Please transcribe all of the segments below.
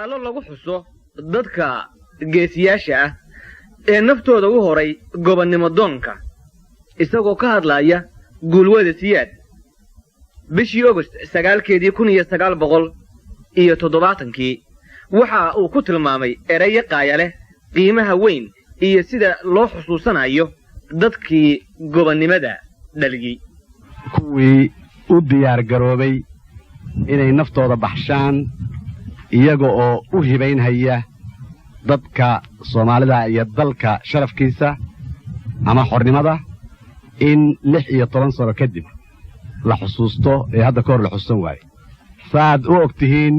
Allo lagu xuso dadka geesiyaasha ah ee naftooda u horay gobonnimo doonka. Isagoo ka hadlaaya guulwada Siyaad bishii Ogost 9-keedii 1970-kii, waxa uu ku tilmaamay erayo qaaya leh qiimaha weyn iyo sida loo xusuusanayo dadkii gobonnimada dhaliyey. Kuwii u diyaar garoobay inay naftooda baxshaan iyaga oo u hibaynhaya dadka Soomaalida iyo dalka sharafkiisa ama xornimada, in 16 sano kadib la xusuusto ee hadda ka hor la xusuusan waayo. Saaad u og tihiin,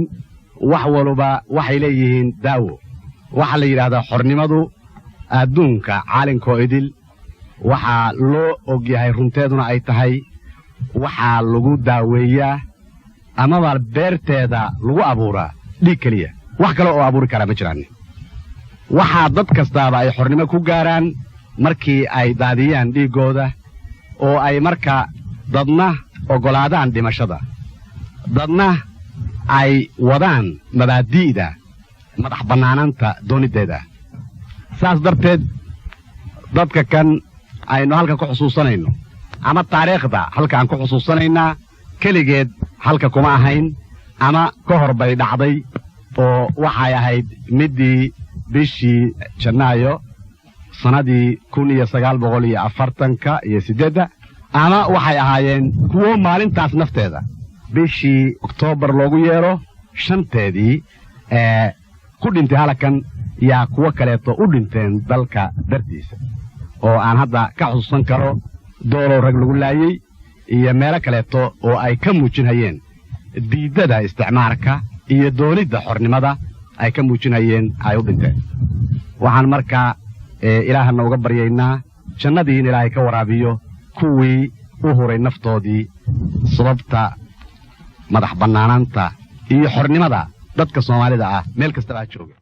wax waluba waxay leeyihiin daawo. Waxaa la yidhaahdaa xornimadu adduunka caalinkoo idil waxaa loo og yahay, runteeduna ay tahay, waxaa lagu daaweeyaa amaba beerteeda lagu abuuraa dhiig keliya. Wax kale oo abuuri karaa ma jiraan. Waxaa dad kastaaba ay xornimo ku gaaraan markii ay daadiyaan dhiiggooda oo ay marka dadna oggolaadaan dhimashada, dadna ay wadaan mabaadi'da madax bannaanaanta dooniddeeda. Saas darteed, dadka kan aynu halka ku xusuusanayno ama taariikhda halka aan ku xusuusanaynaa keligeed halka kuma ahayn, ama ka hor bay dhacday oo waxay ahayd middii bishii Janaayo sannadii 1948-ka, ama waxay ahaayeen kuwo maalintaas nafteeda bishii Oktoobar loogu yeedho 5-teedii ee ku dhintay halakan. Yaa kuwo kaleeto u dhinteen dalka dartiisa oo aan hadda ka xusuusan karo Doolow rag lagu laayey iyo meelo kaleeto oo ay ka muujinhayeen diiddada isticmaarka iyo doonidda xornimada ay ka muujinhayeen ay u dhinteen. Waxaan markaa Ilaahana uga baryaynaa jannadii in Ilaahay ka waraabiyo kuwii u huray naftoodii sababta madax bannaanaanta iyo xornimada dadka Soomaalida ah meel kastaba ha jooga.